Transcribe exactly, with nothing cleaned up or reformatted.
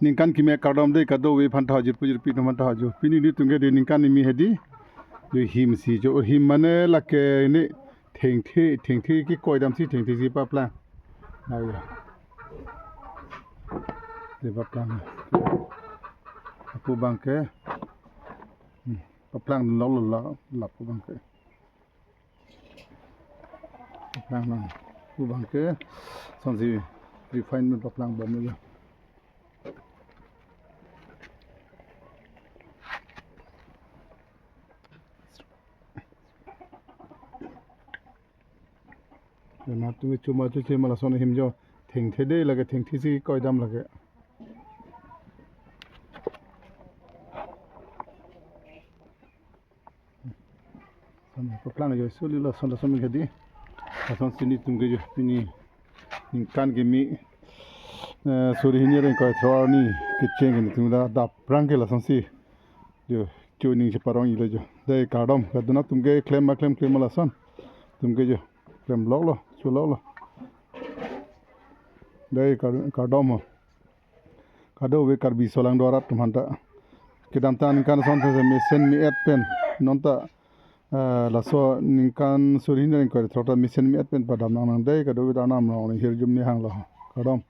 Ningkan kimi akardom dei kadokave aphan ta, jirpo jirpi atum aphan ta jo. Pini nelitum ke dei ningkan kimi hedi. Jo him si jo, him mane lake ne thengthe, thengthe kekoi damsi thengthe si paplang. Ayo. Dei paplang. Lapu abangke. Hmm. Paplang lok lo la, lapu abangke. Paplang nang. Lapu abangke. Lasonsi refine pen paplang bomlo. Nelitum chuma chu chima lason ahim jo. Thengthe dei lake, thengthe si koi dam lake. Lason paplang jo suli lason lason ke dei. Lasonsi nelitum ke jo pini ningkan kimi, eh, suri hini reng koi thro arni kecheng ke nelitum ta daprang ke lasonsi. Jo, cho ning cheparong ilo jo. Dei kardom, kadokave atum ke klem ma klem klem ma lason. Atum ke jo, klem lok lo, cho lok lo. Dei kar-, kardom ho. Kadokave Karbi aso lang do arat atum aphan ta. Kedamtang ningkan ason si mesen me-et pen. Non ta, eh, laso ningkan suri hini reng koi thro ta mesen me-et pen padam nang nang dei kadokave ta nam nang hirjume hanglo. Kardom.